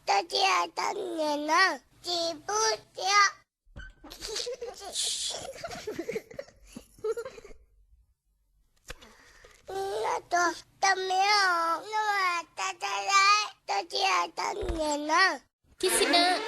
Tau tsis tau niam no, tsis pub txiav. Tau me, tau tsis tau niam no. Kis Xis Nas,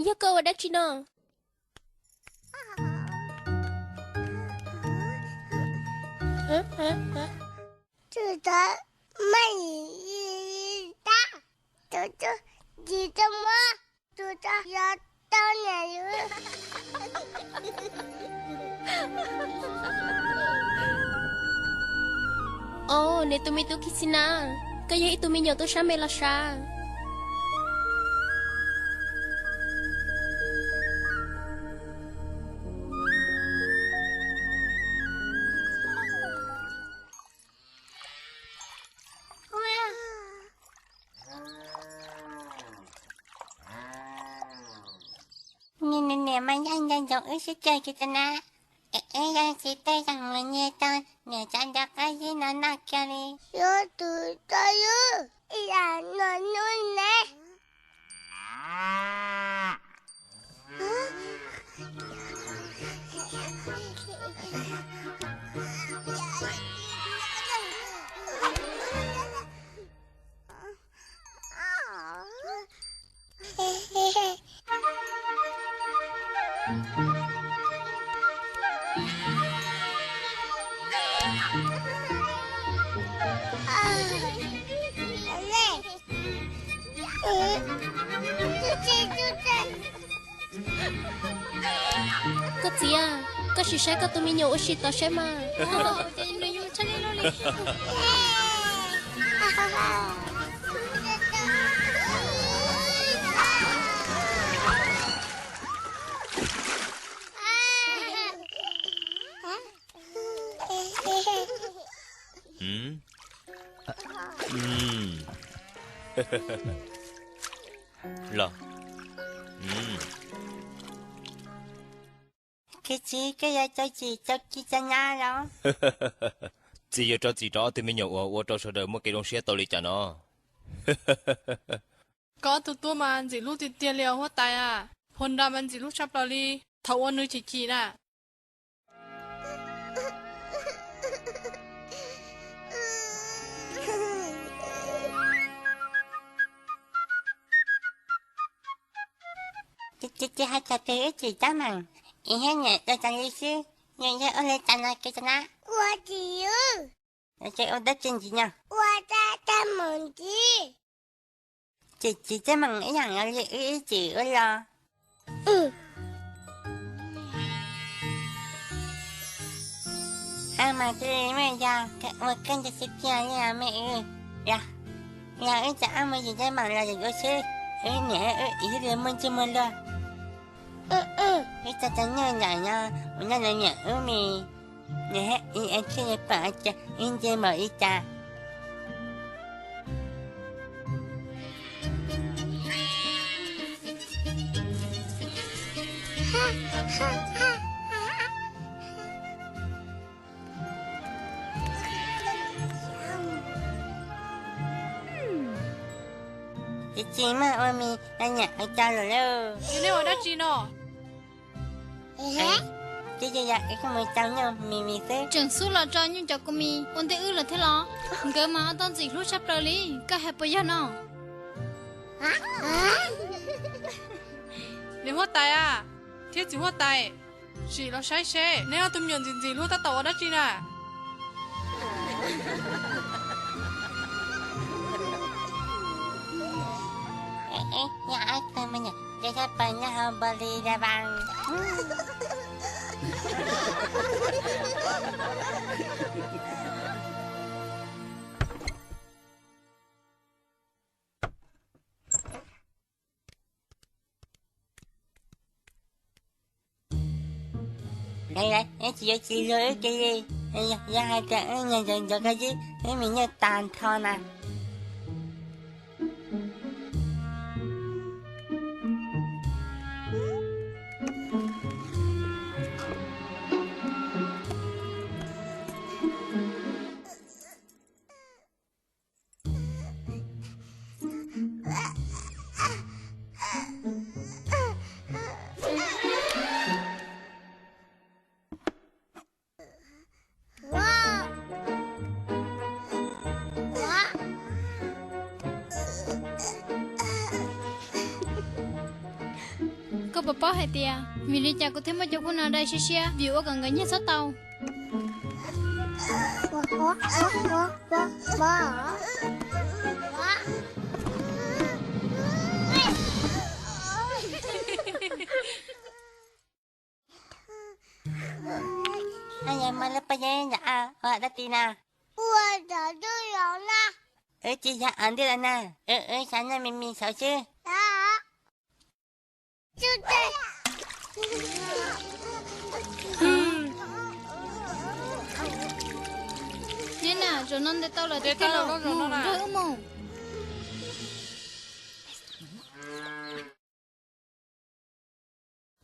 yog koj ua dab tsi no? Tus tod maj tab, tus tod tsis tau muab, tus tod yog tau niam yus. Os, nws tus me tub Kis Xis Nas, koj yog ib tug me nyuam tub sab me los sav. Niam mas yog nco ntsoov wb sib ceg kiag tas na. Es wb yeej tsis tej zaum mus nyiag tau niam tsav nrov qab zib no noj kiag li. Yuav tus tau yus ib yam no nub ne. Koj txiv, koj sim saib koj tus me nyuam ua si tod seb mas. Los, txiv, koj yuav rau txim rau Kis Xis Nas los? Txiv yuav rau txim rau ob tug me nyuam uas ua rau sawv daws muaj kev zoo siab tau li cas no. Koj ob tug tub mas ntxim hlub tiag tiag li os huab tais a. Phua Nra mas ntxim hlub tshaj plaws li, thaum ua nws chim chim na. Ces hais txog twg wb tsis tab meeg, es thiab niam ua cas li xwb, nws yog ua li cas no Kis Xis Nas? Ua tsis ua dab tsi ntxiv no? Ua tag tag mus ntxiv. Tsis tsis txawj meem ib yam li wb ib txwm ua los. Ab mas thiaj li muaj yog ua koj ntag xwb tiag li me. Yog wb txawm ab mus yim txawj meem los yus ua xwb, wb niam wb txiv thiaj li muaj ntsej muag luag. Wb txog tau nyuj nram no, ua noj los niam wb mis, nws thiaj li pom tias wb ntse npaum li cas. Tsis tsis muaj ua mis, niam ua cas lawm lauj? Yog nej ua dab tsi no? Twb yog yog wb mus tau nyuj mis mis xwb. Tseem xub los tso nyuj cov kua mis ua ntej wb lawm thiab los? Nkawd mas ua tau ntxim hlub tshaj plaws li, koj hais puas yog no? Niam huab tais a, thiab txiv huab tais, sim los saib seb neb ob tug me nyuam ntxim ntxim hlub tab tom ua dab tsi na. Yog ob tug me nyuam nce thaj plaws nyob hauv npaus li da vas. Tsis yuav tsis luag wb kiag li, yog hais tias wb nyiag ncuav ncuav koj wb me nyuj tag nrho na. Koj puas paub hais tias vim li cas kuv thiaj muab cov phooj ywg no dai siab siab? Vim ua kom nkawd nyiag txhob tau. Muaj lub pob zeb ntawm ua dab tsi na? Wb tsis yog ntij los na, wb xav noj me me xauv xwb. Neb na, zaum no ntes tau lawm, nrog wb mus.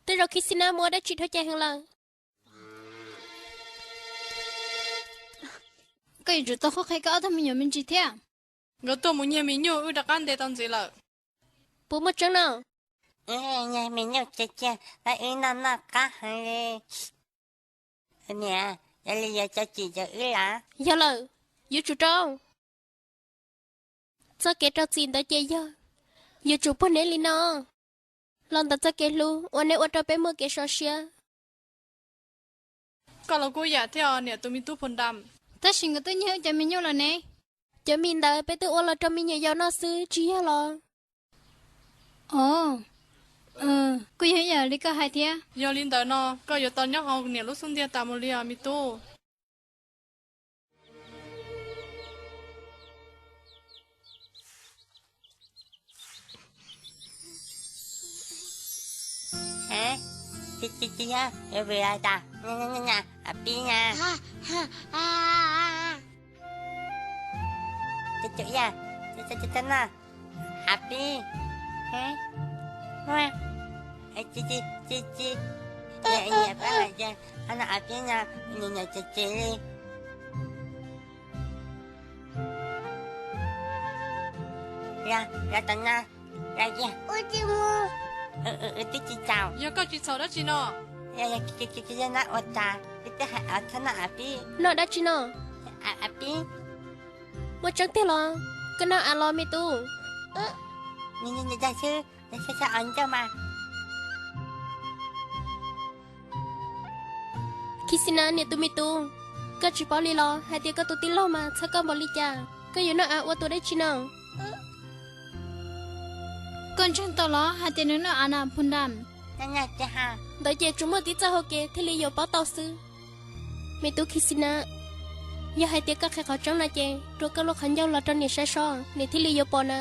Tej zaum Khixina mus ua dab tsi dhau ces heev lawm. Koj yuav tsum tau qhuab qhia koj ob tug me nyuam me ntsis thiab. Nkawd tuaj mus nyiag me nyuj, wb rov qab ntes tau ntxiv lawm. Puas muaj tseeb no? Nyiag me nyuj cia cia, wb noj noj qab heev li. Niam, yog li yuav tso cim rau wb los? Yog lawm, yuav tsum rau. Txoj kev rau txim ntawd ces yog yuav tsum puag neb li no. Los ntawm txoj kev hlub uas neb ua rau peb muaj kev sov siab. Koj los kuj yam thiab os niam tus me tub Phoo Dam. Tab sis nkawd twb nyiag wb cov me nyuj lawm ne. Cov mis ntawd peb twb ua los rau me nyuam yaus noj xwb tsis yog los? Ov, kuj yog ib yam li koj hais thiab. Yog li ntawd no koj yuav tau nyob hauv niam lub xub ntiag tas mus li os me tub. Av pib na, av pib, tsis tsis, av pib no, nyuam nyuam ces ces li. Los tau no, los, wb twb tsis txhaum. Yog koj tsis txhaum dab tsi no? Yog no ua cas wb twb hais txhob noj av pib. Noj dab tsi no? Av pib. Muaj tseeb tiag los? Koj noj av los me tub? Dag xwb, xav xav os ncauj mas. Khixina niam tus me tub, koj tsis paub li los hais tias koj tus tij laug mas txhawj koj npaum li cas? Koj yuav noj av ua tus dab tsi no? Koj ntseeg tau los hais tias nws noj av na Phoo Dam? Ntawd ces tsuas muaj tib txoj hau kev thiaj li yuav paub tau xwb. Me tub Khixina, yog hais tias koj qhia qhov tseeb no ces rua koj lub qhov ncauj los rau niam saib seb niam thiaj li yuav pom na.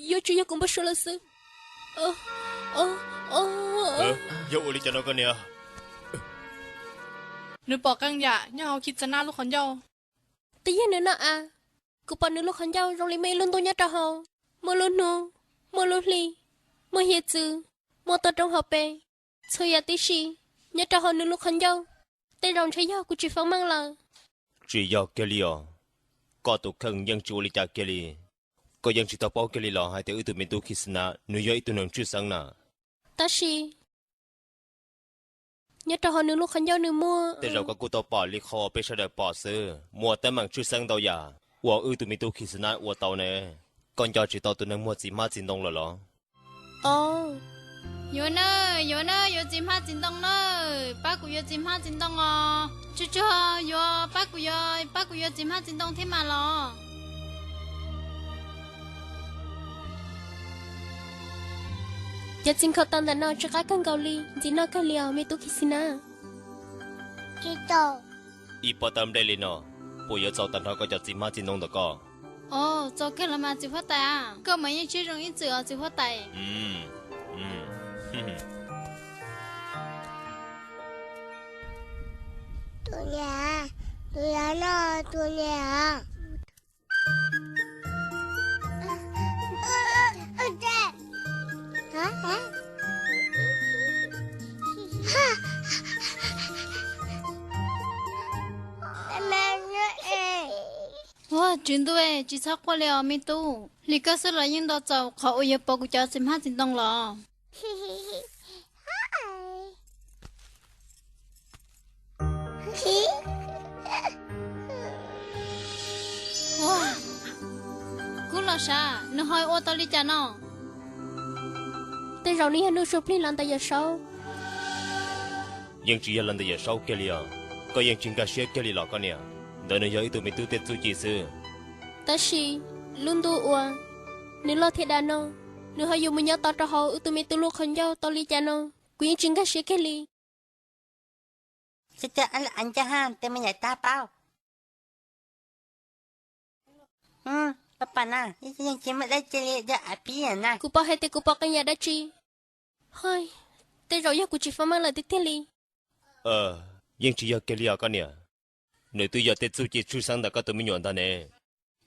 Yuav tsum yog kuv npau suav lawm xwb. Yog ua li cas no koj niam? Nws pom qee yam nyob hauv Khixina lub qhov ncauj. Twb yog nws noj av, kuv pom nws lub qhov ncauj zoo li muaj ib lub ntuj nyob rau hauv, muaj lub hnub, muaj lub hli, muaj hiav txwv, muaj toj roob hauv pes, txhua yam tib si nyob rau hauv nws lub qhov ncauj. Tej zaum ntshe yog kuv tsis feeb meej lawm. Tsis yog kiag li os, koj tus kheej yeej tsis ua li cas kiag li. Koj yeej tsis tau paub kiag li los hais tias wb tus me tub Khixina nws yog ib tug neeg tshwj xeeb na. Tab sis nyob rau hauv nws lub qhov ncauj nws muaj. Tej zaum koj kuj tau pom li qhov uas peb sawv daws pom xwb, muaj teeb meem tshwj xeeb ntau yam uas wb tus me tub Khixina ua tau ne. Koj nco tsis tau tus neeg muag txiv hmab txiv ntoo lawm los? Yuav na, yuav na, yuav txiv hmab txiv ntoo na, pab kuv yuav txiv hmab txiv ntoo os. Tsuag tsuag yuav, pab kuv yuav, pab kuv yuav txiv hmab txiv ntoo thiab mas los. Cov txiv nkhaus tau ntawm no tsw qab kawg nkaus li, ntxim noj kawg li os me tub Khixina. Tsis tau. Ib pob tawb nplej li no, puas yuav txaus tag nrho koj cov txiv hmab txiv ntoo ntawm koj? Os, txaus kawg los mas txiv huab tais a, koj mas yeej siab zoo ib txwm os txiv huab tais. Tus niam, tus niam no, tus niam. Ua, tswv ntuj, tsis txhob quaj li os me tub, li koj xwb los yeej nto txaus qhov uas yuav pov kuv cov txiv hmab txiv ntoo los. Kub los sav, nws ho ua tau li cas no? Tej zaum nws yog Nuj Su Plig los ntawm Yawm Saub. Yeej tsis yog los ntawm Yawm Saub kiag li os. Koj yeej tsis nkag siab kiag li los koj niam? Ntawd nws yog wb tus me tub tej txuj ci xwb. Tab sis lub ntuj uas nws loj thiab dav no, nws ho yuav mus nyob tod rau hauv wb tus me tub lub qhov ncauj tau li cas no, kuv yeej tsis nkag siab kiag li. Ncaj ha tej me nyuam tag paub. Pab pa na, yeej tsis muaj dab tsi li, yog a pib na. Kuv paub hais tias kuv pom qee yam dab tsi. Hais, tej zaum yog kuv tsis fab mab lawm tiag tiag li. Yeej tsis yog kiag li os koj niam. Nws twb yog tej txuj ci tshwj xeeb ntawm koj tus me nyuam ntag ne.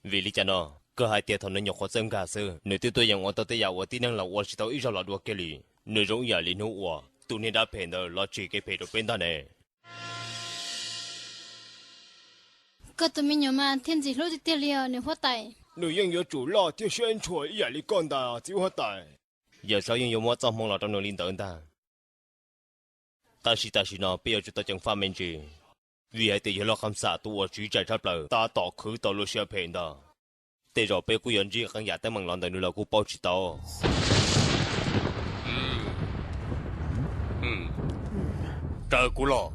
Vim li cas no koj hais tias thaum nws nyuam qhuav txawj nkag xwb nws twb tuaj yeem ua tau tej yam uas tib neeg los ua tsis tau ib zaug los dua kiag li? Nws zoo ib yam li hnub uas tus niag dab phem ntawd los tsim kev phem rau peb ntag ne. Koj tus me nyuam mas thiaj ntxim hlub tiag tiag li os niam huab tais. Nws yeej yuav tsum loj thiab siab ntshua ib yam li koj ntag txiv huab tais. Yawm Saub yeej yuav muab txoj hmoo los rau nws li ntawd ntag. Tab sis tam sim no peb yuav tsum tau ceev faj me ntsis, vim hais tias yawg Lauj Qham Xam tus uas tsiv tsaim tshaj plaws tab tom khwv tau lub siab phem ntag. Tej zaum peb kuj yuav ntsib qee yam teeb meem los ntawm nws los kuj paub tsis tau. Raws kuv los.